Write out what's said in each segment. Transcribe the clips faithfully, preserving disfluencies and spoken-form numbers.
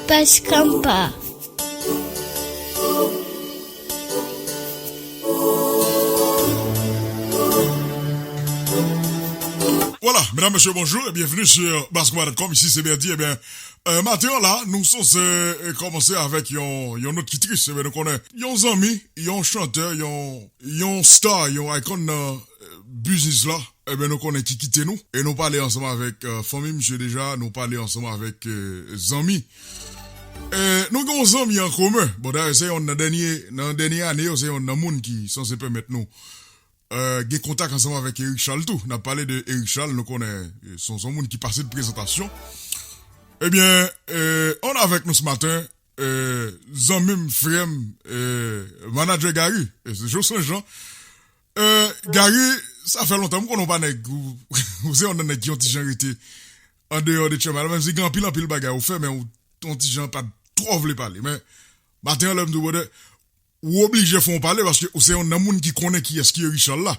Bas Konpa. Voilà, mesdames, messieurs, bonjour et bienvenue sur bas konpa dot com. Ici, c'est Berdy. Ebyen, euh, maten an la, nou sanse euh, kòmanse avèk yon, yon nòt ki tris. Ebyen, nou konnen yon zanmi, yon chantè, yon, yon star, yon icon nan euh, biznis la. Ebyen, nou konnen ki kite nou. E nou pale ansanm avèk euh, fanmi misye deja, nou pale ansanm avèk euh, zanmi. E nou gen yon zanmi an komen. Bon, dayè, se yon nan dènye, nan dènye ane yo, se yon nan moun ki sanse pèmèt nou euh, gen kontak ansanm avèk Eric Charles tou. N ap pale de Eric Charles, nou konnen euh, se yon moun ki pase de prezantasyon. Ebyen, euh, on avèk nou ce matin, euh, zanmi m, frè m, euh, manadjè Gary, euh, se Joseph Jean. Euh, Gary, sa fè lontan, m konnen w pa nèg, ou, ou se yon nèg ki yon ti jan rete an deyò de chairman, menm si gen anpil anpil bagay ou fè, men ou yon ti jan pa twò vle pale. Men, maten an, lè m di w, brother, ou oblije fè yon pale, paske ou se yon nan moun ki konnen kiyès ki Eric Charles la.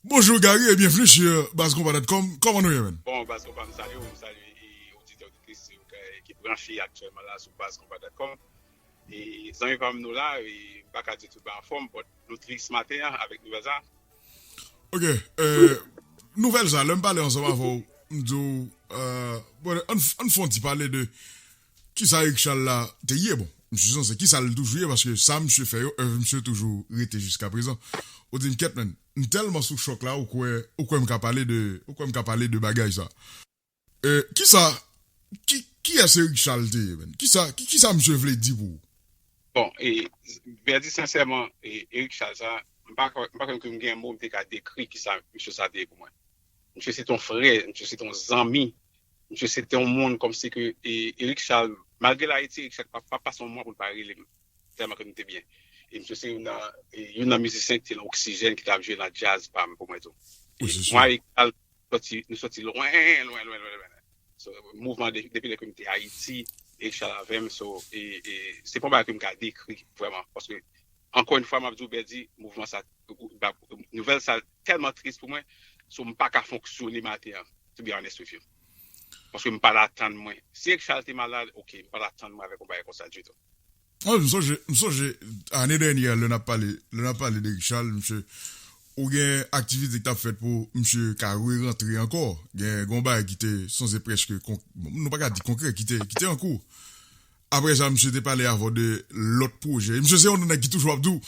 Bonjour Gary et bienvenue sur bas konpa dot com. Kòman nou ye, man? Bon, bas konpa, m salye w, m salye e oditè, oditris ki branche aktyèlman la sou bas konpa dot com. E zanmi pa m nou la, e m pa ka di tout bagay anfòm, but nou tris maten an avèk nouvèl sa. Ok, euh, nouvèl sa, lè m pale ansanm avè w, m di w, euh, bon, ann ann fè yon ti pale de kisa Eric Charles la te ye, bon, misye sanse kisa l toujou ye, paske sa misye fè yo, èv misye toujou rete jiska prezan. Ou di m, kèt, man, m tèlman sou chòk la, ou kwè, ou kwè m ka pale de, ou kwè m ka pale de bagay sa. Eh, kisa, ki, kiyès Eric Charles te ye, man? Kisa, ki, kisa misye vle di pou ou? Bon, e, Berdy, sensèman, e, Eric Charles sa, m pa kwè, m pa kwè ke m gen mo m te ka dekri kisa misye sa te ye pou mwen. Misye se te yon frè, misye se te yon zanmi, misye se te yon moun kòmsi ke, e, Eric Charles, malgre l Ayiti, Eric Charles pa, pa pase yon mwa pou l pa rele m, tèlman ke nou te byen. E misye se youn nan, e, youn nan mizisyen ki te nan Oxygène, ki t ap jwe nan djaz pa m pou mwen tou. E mwen avèk Eric Charles, sòti, nou sòti lwen, lwen, lwen, lwen, lwen. So, mouvman de, depi lè ke m te Ayiti, Eric Charles avè m, so, e, e, se pa yon bagay ke m ka dekri vrèman, paske, ankò yon fwa, m ap di w, Berdy, mouvman sa, ba, nouvèl sa tèlman tris pou mwen, so, m pa ka fonksyone maten an, to be honest with you. Paske m pa t atann mwen. Si Eric Charles te malad, ok, m pa t atann mwen avèk yon bagay konsa ditou. Wi, m sonje, m sonje ane dènyè, lè n ap pale, lè n ap pale de Eric Charles, misye, ou gen aktivite ki t ap fèt pou misye ka re-rantre ankò. Gen, gen yon bagay ki te sanse prèske, kon, nou pa ka di konkrè, ki te, ki te an kou. Apre sa, misye te pale avè w de lòt pwojè. E misye se yon nèg ki toujou ap di w,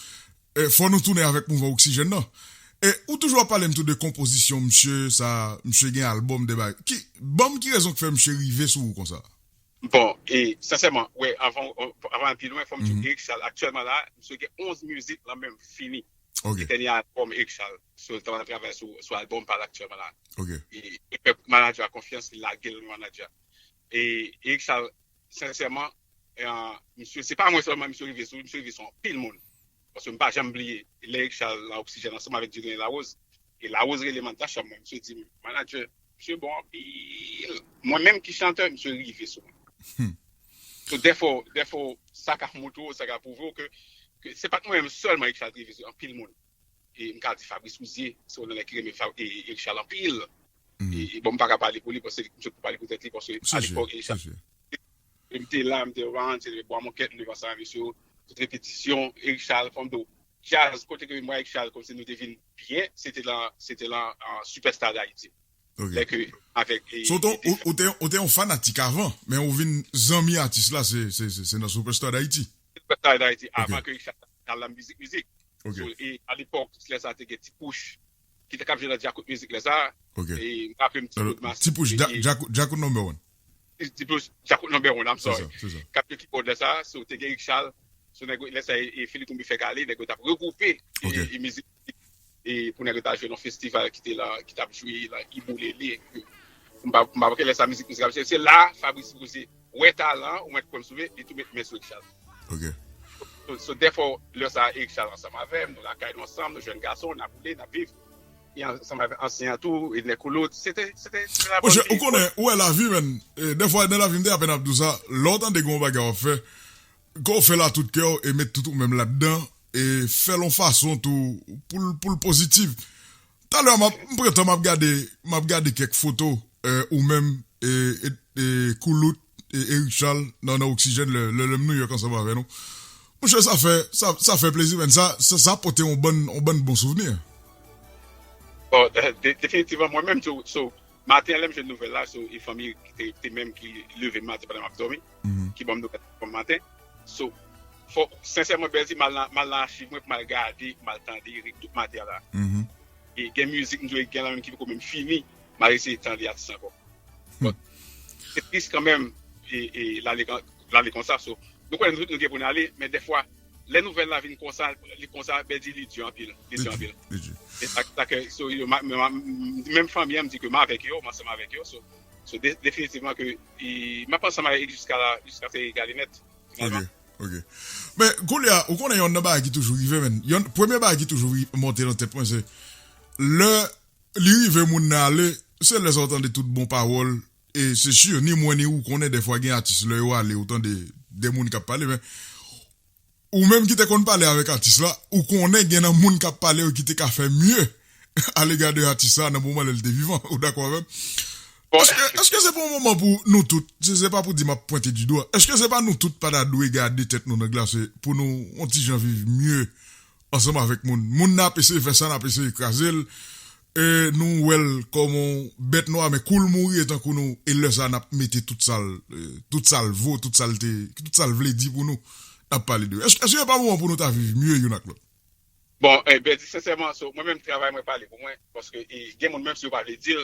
eh, fò nou tounen avèk mouvman Oxygène nan. E ou toujou ap pale m tou de konpozisyon misye, sa, misye gen albòm, de bagay. Ki, ban m ki rezon k fè misye rive sou ou konsa? Bon, e sensèman, wè, avan, avan al pi lwen, fò m di w, Eric Charles, aktyèlman la, misye gen onz mizik lan men l fini. Ok. Se dènye albòm Eric Charles. So, l travay sou, sou albòm pa l aktyèlman la. Ok. E, e fè manadjè a konfyans, li lage l manadjè a. E Eric Charles, sensèman, e, misye, se pa mwen sèlman misye rive sou, misye rive sou anpil moun. Paske m pa janm bliye, lè Eric Charles la Oxygène ansanm avèk Dieudonné Larose, e Larose rele m anndan chanm mwen, misye di m, manadjè, misye bon anpil. Mwen menm ki chantè, misye rive sou mwen. So, therefore, therefore, sa ka montre w, sa ka pwouve w ke, ke se pa t mwen menm sèlman Eric Charles rive sou anpil moun. E m ka di Fabrice Rouzier, se yon nèg ki renmen Fa- e- Eric Charles anpil. E, e bon, m pa ka pale pou li, paske misye pou pale pou tèt li, paske alepòk, Eric Charles, e m te la, m te around, se Bwa Mokèt, m te ansanm avèk misye, tout repetisyon, Eric Charles, fò m di w, djaz, kote ke mwen Eric Charles, kòmsi nou te vin byen, se te lan, se te lan, ah, Superstar d'Haïti. Ok. Lè ke, avèk, e, So, ou te, e, ou, ou te, ou te yon fanatik avan, men ou vin zanmi atis la, se, se, se, se nan Superstar d'Haïti. Superstar d'Haïti, Ok. avan ke Eric Charles t al nan mizik, mizik. Ok. So, e alepòk, lè sa te gen Ti Pouch, ki te k ap jwe nan Djakout Mizik lè sa. Ok. E m raple m Ti Alò, Pouch Mas- Ti Pouch, e- Dja- e- Djakout, Djakout number one. Ti Pouch, Djakout number one, I'm Se sorry. sa, se sa. K ap jwe kibòd lè sa, so te gen Eric Charles, so nèg yo, lè sa e, e Philippe Combifay k ale, nèg yo t ap regwoupe e, Ok. e mizik e pou nèg yo ta jwe nan festival ki te la, ki t ap jwe la, Ibou Lele. M pa, m pa wè lè sa mizik, mizik ap jwe. Se la Fabrice Rouzier wè talan, ou mèt kwè m sou li, li tou met men sou Eric Charles. Ok. So, so therefore, lè sa Eric Charles ansanm avè m, nou lakay nou ansanm, nou jèn gason, n ap boule, n ap viv. E ansanm avèk ansyen an tou, Edner Koulout, se te, se te, se te la Monchè, bonn ou konnen, ou wè lavi, menn. E, dèfwa, nan lavi, m te apèn ap di w sa, lè w tande gen yon bagay w ap fè, ke w fè l a tout kè w e met tout ou menm ladan, e fè l yon fason tou pou l, pou l pozitif. Talè m ap, m pran tan m ap gade, m ap gade kèk foto, eh, ou menm, e, e, e Koulout, e, Eric Charles nan, nan Oxygène lè, lè, lè m New York ansanm avè nou. Monchè, sa fè, sa, sa fè plezi, men sa, sa, sa pote yon bann, yon bann bon souvni. Bon, de- definitivman, mwen menm tou, so, maten an, lè m jwenn nouvèl la, so, e fanmi ki te, te menm ki leve m maten pandan m ap dòmi, ki ban m nouvèl bon maten. So, fò, sensèman, Bèzi, m al nan, m al nan achiv mwen pou m al gade, pou m al tande Eric tout maten an la. E gen mizik m jwe gen la menm ki poko menm fini, m al eseye tande atis ankò. Bon, se tris kanmenm, e, e, l ale, l ale konsa. So, nou konnen nou tout nou gen pou n ale, men dèfwa, lè nouvèl la vin konsa, li konsa, Bèzi, li di anpil, li di anpil. E sa, sa ke, so, yo, ma, ma, menm fanmi an, m di ke m avèk yo, m ansanm avèk yo. So, so de, definitivman ke, e, m ap ansanm avèk jiska la, jiska se egale nèt, finalman. Ok, ok. Men, koulye a, ou konnen yon nan bagay ki toujou rive, men. Yon, premye bagay ki toujou ri- monte nan tèt mwen, se lè li rive moun nan ale, se lè sa w tande tout bon pawòl, e se si, ni mwen ni ou konnen dèfwa gen atis, lè yo ale, ou tande de moun k ap pale, men ou menm ki te konn pale avèk atis la, ou konnen gen nan moun k ap pale yo ki te ka fè mye alega de atis la nan moman lè l te vivan. Ou dakò avè m? Èske, èske se pa yon moman pou nou tout, se, se pa pou di m ap pwente di dwa, èske se pa nou tout pa ta dwe gade tèt nou nan glas e pou nou yon ti jan viv mye ansanm avèk moun? Moun nan ap eseye fè sa, n ap eseye kraze l, e nou wè l kòm yon bèt nwa, men kou l mouri e tankou nou, e lè sa a n ap mete tout sa l, e, tout sa l vo, tout sa l te, tout sa l vle di pou nou, n ap pale de yo. Èske, èske se pa moman pou nou ta viv mye youn ak lòt? Bon, e, Bèzi, sensèman, so, mwen menm travay mwen pale pou mwen, paske, e, gen moun menm si yo pa vle di l,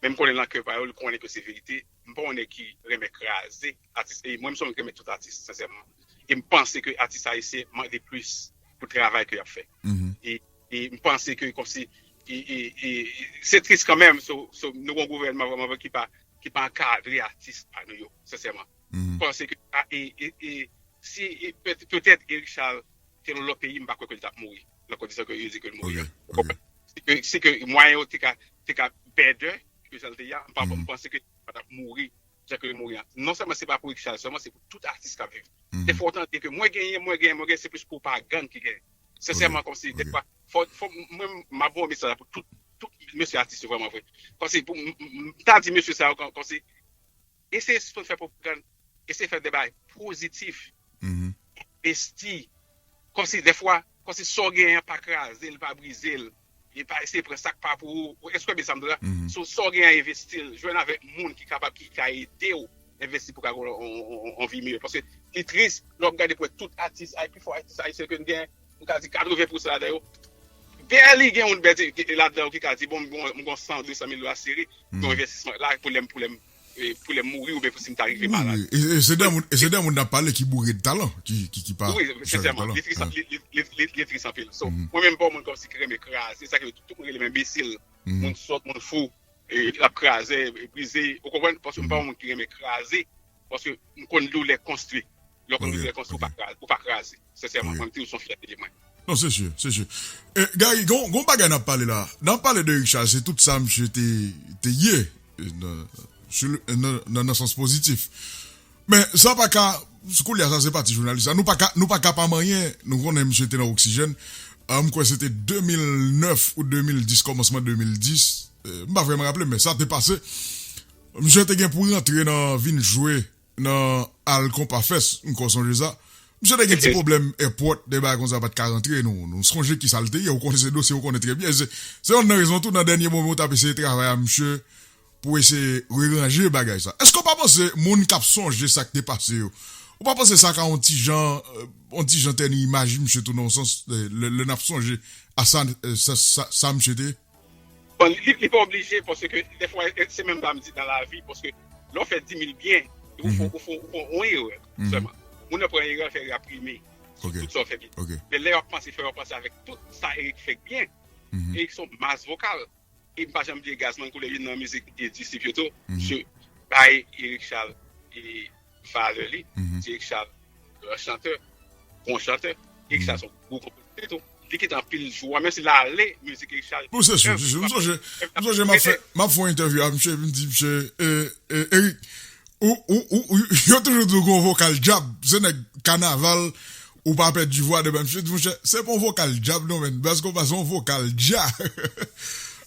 men m konnen nan kè pa yo, l konnen ke se verite. M pa yon nèg ki renmen kraze atis, e mwen m se yon moun ki renmen tout atis, sensèman. E m panse ke atis ayisyen mande plis pou travay ke y ap fè. E, e m panse ke kòmsi, e, e, e, se tris kanmenm, so, so, nou gen yon gouvènman vrèman vre ki pa, ki pa ankadre atis pa nou yo, sensèman. M panse ke, a, e, e, e, si, e, pèt-, petèt Eric Charles te nan lòt peyi, m pa kwè ke l t ap mouri nan kondisyon ke yo di ke l mouri an. Ou konprann? Si ke, si ke mwayen yo te ka, te ka better ke jan l te ye a, m pa, m panse ke l pa t ap mouri jan ke l mouri an. Non sèlman se pa pou Eric Charles sèlman, se pou tout atis k ap viv. Defwa w tande ke mwen genyen, mwen genyen, mwen genyen, se plis pwopagann ki genyen. Sensèman, kòmsi, defwa, fò, fò, mwen, m ap voye mesaj la pou tout, tout mesye atis yo vrèman vre. Kòmsi, pou, m, m, m ta di mesye sa yo, kòmsi, eseye sispann fè pwopagann, eseye fè de bagay pozitif. Envesti. Kòmsi defwa, kòmsi sa w genyen an pa kraze l, pa brize l. E pa eseye pran sa k pa pou ou. Èske w konprann sa m di w la? So, sa w genyen an envesti l. Jwenn avèk moun ki kapab, ki ka ede w envesti pou w ka gen yon, yon, yon, yon vi miyò. Paske li tris, lè w ap gade pou wè tout atis, ay, pi fò atis ayisyen ke n genyen, m ka di katreven pousan ladan yo, Bèzi gen yon bèl ti ladan yo ki ka di, bon, m gon, m gon san, de san mil dola sere pou envestisman la, pou lè m, pou lè m, e, pou lè m mouri oubyen pou si m ta rive malad. Wi, e, e se de moun, e se de moun n ap pale ki boure de talan, ki, ki, ki pa. Wi, sensèman, li tris, li, li, li, li, li tris anpil. So, mwen menm, m pa yon moun kòmsi ki renmen kraze, se sa ki fè tout moun rele m enbesil, moun sòt, moun fou, e, l ap kraze, e, brize, ou konprann? Paske m pa yon moun ki renmen kraze, paske m konn doulè konstwi. Lè w konn doulè konstwi, ou pa kraze, ou pa kraze. Sensèman, mwen, m toujou se yon fyète de mwen. Non, se si, se si. E, Gary, gon, gon bagay n ap pale la. N ap pale de Eric Charles, se tout sa misye te, te ye, e, nan, sou le, nan, nan, nan sans pozitif. Men, sa pa ka, koulye a sa, se pa ti jounalis la. Nou pa ka, nou pa ka pa manyen, nou konnen misye te nan Oxygène. Ah, m kwè se te de mil nèf ou de mil dis, kòmansman de mil dis. E, m pa vrèman raple, men sa te pase. Misye te gen pou rantre nan, vin jwe nan Al Konpa Fest, m kwè w sonje sa. Misye te gen ti pwoblèm èpòt, de bagay konsa pa t ka rantre, nou, nou sonje kisa l te ye, ou konnen se dosye ou konnen trè byen. Se, se youn nan rezon tou, nan dènye moman, ou t ap eseye travay a misye pou eseye reranje bagay sa. Èske w pa panse moun k ap sonje sa k te pase yo, ou pa panse sa ka yon ti jan, e, yon ti jan tèni imaj misye tou nan yon sans, e, lè, lè n ap sonje a sa, e, sa, sa, sa misye te ye? Bon, li, li, li pa oblije, paske defwa, e, se menm sa m di nan lavi, paske lè w fè di mil byen, ou fè, ou fè, ou fè yon erè sèlman. Moun nan pran erè, fè erè a prime sou tout sa w fè byen. Men lè y ap panse, fò yo panse avèk tout sa Eric fè byen. Eric se yon mas vokal. E m pa janm bliye Gazman Couleur, youn nan mizik e disip yo tou, misye bay Eric Charles e valè li, di Eric Charles gran chantè, bon chantè. Eric Charles se yon gwo konpozitè tou. Li kite anpil jwa, menm si l ale, mizik Eric Charles. Bon, se si, se si. M sonje, m sonje m ap fè, m ap fè yon entèvyou a misye, epi m di misye, e, e, Eric, ou, ou, ou, ou, yo toujou di w gen yon vokal dyab, se nèg kanaval, ou pa pèdi vwa devan misye, di, monchè, se pa yon vokal dyab non, men, Bèzi Konpa se yon vokal dyab.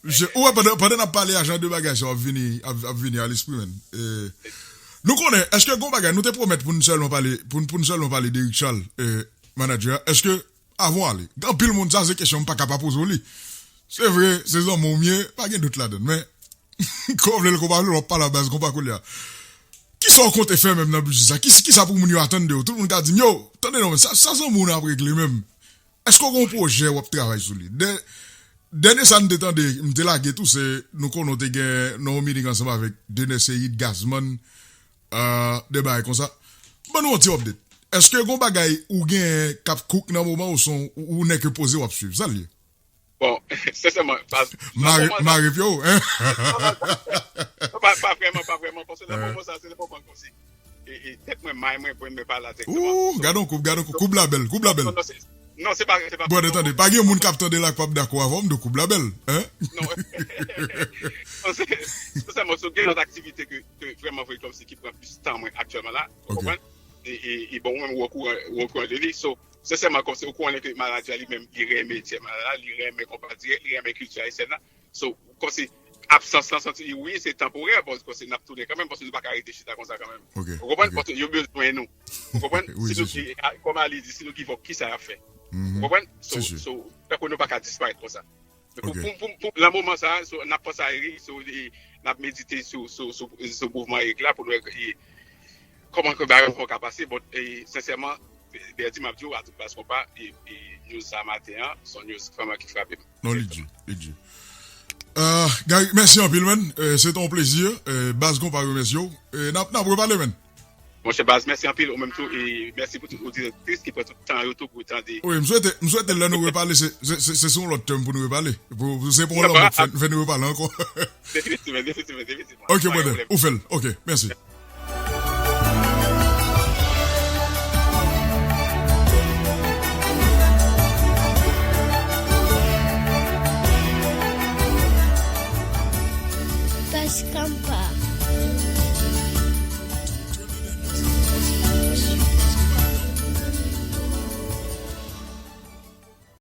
Misye, ou wè, pandan, pandan n ap pale a, jan de bagay sa yo ap vini, ap, ap vini a lespri, men. E, Nou konnen, èske gon bagay, nou te pwomèt pou n sèlman pale, pou n, pou n sèlman pale de Richard, eh, manadjè a, èske, avan w ale, gen anpil moun, sa se kesyon m pa ka pa poze w li. Se vre, se zanmi w m ye, pa gen dout ladan l, men, kò w vle l, kò w pa vle l, w ap pale a baz konpa koulye a. Kisa w konte fè menm nan bidjè sa? Kis-, kisa pou moun yo atann de w? Tout moun ka di m, yo, tande non, men sa, sa zanmi w nan ap regle menm. Èske w gen yon pwojè w ap travay sou li? Dè-, dènye sa n te tande, m te lage tou, se nou konnen w te gen nan yon miting ansanm avèk Dener Ceïde, Gazman, euh, de bagay konsa. Ban nou yon ti update. Èske gen yon bagay ou gen k ap cook nan moman ou son, ou, ou nèk poze w ap swiv? Sa l ye? Bon, sensèman, pa, nan Mare, moman sa, mare pye w, hein? Non, non, non, pa, pa vrèman, pa vrèman, paske nan moman sa, se nan moman kòmsi, e, e, tèt mwen may mwen, mwen pa la dirèkteman. Ooh, gade yon koub, gade yon koub, koub la bèl, koub la bèl. Non, non, se, non, se pa, se pa Bon, tande, pa gen moun k ap tande la k p ap dakò avè w, m di koub la bèl, hein? Non. Non, se, sensèman, se gen lòt aktivite ke, ke vrèman vre kòmsi ki pran plis tan mwen aktyèlman la, ou Ok. konprann? E, e, e bon, mwen, ou okouran, ou okouran de li, so, sensèman, kòmsi ou konnen ke manadjè a li menm, li renmen Djè Malala, li renmen konpa dirèk, li renmen kilti ayisyèn nan. So, kòmsi absans lan, santi, wi, se tanporè, bon, kòmsi n ap tounen kanmenm, paske nou pa ka rete chita konsa kanmenm. Ok, Ou konprann? ok. Paske yo bezwen nou. Ou konprann? Wi, Si nou se ki, a, kòm Ali di, si nou ki vòk, kisa y ap fè? Mhm. Ou konprann? So, Se si. so, tankou nou pa ka disparèt konsa. Men pou, Ok. pou, pou, pou, nan moman sa, so, n ap panse a Eric, so, e, n ap medite sou, sou, sou, sou mouvman Eric la, pou nou wè, e, kòman ke bagay yo ka pase, bon, e, sensèman, Berdy, m ap di w, a tout baz konpa, e, e, news sa maten an, se yon news vrèman ki frape m. Non, li di, li di. Euh, Gary, mèsi anpil, man. Euh, se te yon plezi. Euh, baz konpa remèsye w. Euh, n ap, n ap repale, man. Monchè baz, mèsi anpil, ou menm tou, e mèsi pou tout oditris ki pran tout tan yo tou pou tande. Wi, m swete, m swete lè nou repale, se, se, se, se sou yon lòt tèm pou nou repale. Pou, pou se pou yon Non, lòt pa, fè, fè nou repale ankò. Definitivman, definitivman, definitivman. Ok, Pa gen brother, pwoblèm. ou fè l. Ok, mèsi. Baz konpa.